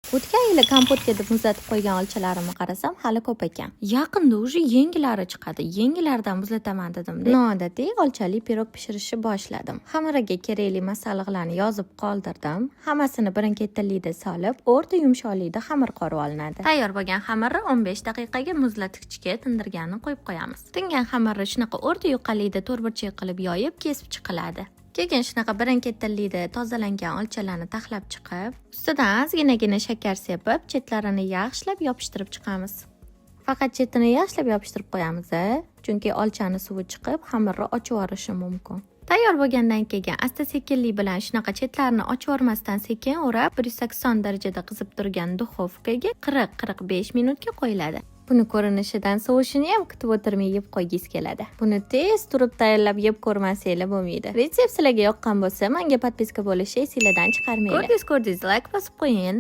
O'tgan yili kompotga deb muzlatib qo'ygan olchalarimni qarasam, hali ko'p ekan. Yaqinda уже yengilari chiqadi. Yengilaridan muzlataman dedim. Noodatiy olchali pirog pishirishni boshladim. Xamiriga kerakli masalliqlarni yozib qoldirdim. Hammasini birin-ketinlikda solib, o'rta yumshoqlikda xamir qorib olinadi. Tayyor bo'lgan xamirni 15 daqiqaga muzlatgichga tindirganini qo'yib qo'yamiz. Tingan xamirni shunaqa o'rta yuqalikda to'rtburchak qilib yoyib, kesib chiqiladi. Keyin shunaqa birin-ketinlikda tozalangan olchalarni taxlab chiqib, ustidan ozginagina shakar sepib, chetlarini yaxshilab yopishtirib chiqamiz. Faqat chetini yaxshilab yopishtirib qo'yamiz, chunki olchani suvi chiqib, xamirni ochib yuborishi mumkin. Tayyor bo'lgandan keyin asta-sekinlik bilan shunaqa chetlarini ochib yubormasdan sekin o'rab, 180 darajada qizib turgan duxovkaga 40-45 minutga qo'yiladi. Buni ko'rinishidan sovishini ham kutib o'tirmay yeb qo'ygingiz keladi. Buni tez turib tayyorlab yeb ko'rmasanglar bo'lmaydi. Retsept sizlarga yoqqan bo'lsa, menga подписка bo'lishni esinglardan chiqarmanglar. Ko'rdingiz, ko'rdingiz, layk bosib qo'ying.